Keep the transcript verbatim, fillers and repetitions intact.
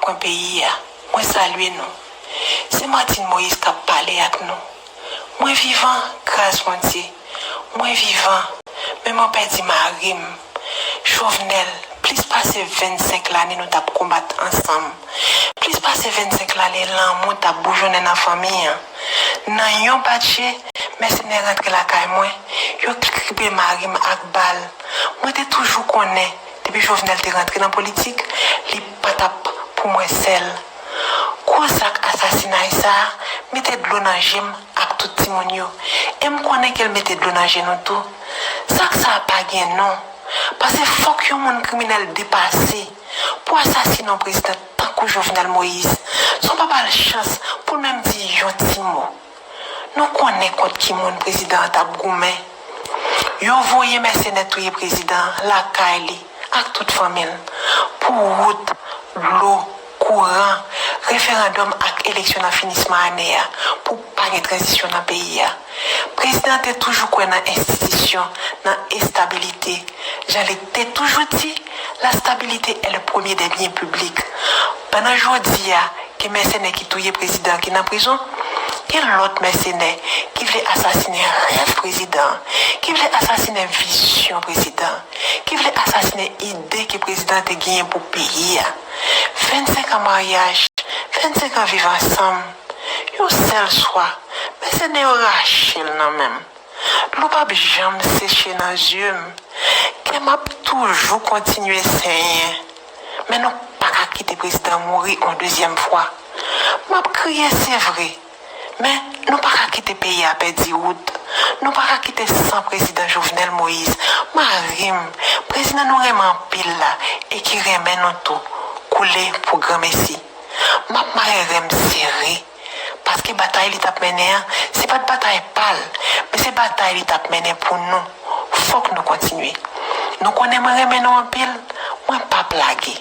kwen peyi a. Mwen salye nou. Se Martine Moïse k ap pale ak nou. Mwen vivan, gras Bondye. Mwen vivan, men mwen pèdi mari m. Jovenel, plis pase vennsenk lane nou t ap konbat ansanm. Plis pase vennsenk lane lanmou t ap boujonnen nan fanmi an. Nan yon batje, mèsenè rantre lakay mwen, yo kripe mari m ak bal. Mwen te toujou konnen, depi Jovenel te rantre nan politik, li pa t ap pou mwen sèl. Gwo zak asasinay sa a mete dlo nan je m ak tout timoun yo. E m konnen ke l mete dlo nan je nou tou. Zak sa a pa gen non. Paske fòk yon moun kriminèl depase pou asasinen yon prezidan tankou Jovenel Moïse. San w pa ba l chans pou l menm di yon ti mo. Nou konnen kont ki moun prezidan an t ap goumen. Yo voye mèsenè touye prezidan an lakay li ak tout fanmi l pou wout, dlo, kouran, referandòm ak eleksyon nan finisman ane a pou pa gen tranzisyon nan peyi a. Prezidan an te toujou kwè nan enstitisyon, nan estabilite. Jan li te toujou di, la stabilité est le premier des biens publics. Pandan jodi a, gen mèsenè ki touye prezidan ki nan prizon, gen lòt mèsenè ki vle asasinen rèv prezidan, ki vle asasinen vizyon prezidan, ki vle asasinen ide ke prezidan te genyen pou peyi a. Vennsenk an maryaj, vennsenk an viv ansanm, yon sèl swa, mèsenè yo rache l nan men m. Dlo p ap janm seche nan zye m. Kè m ap toujou kontinye senyen. Men nou pa ka kite prezidan mouri yon dezyèm fwa. M ap kriye, se vre. Men nou pa ka kite peyi a pèdi wout. Nou pa ka kite san prezidan Jovenel Moïse, mari m, prezidan nou renmen anpil la e ki renmen nou tou, koule pou granmesi. M ap mare ren m sere. Paske batay li t ap mennen an, se pa t batay pa l, men se batay li t ap mennen pou nou. Fòk nou kontinye. Nou konnen mwen renmen nou anpil, mwen p ap lage.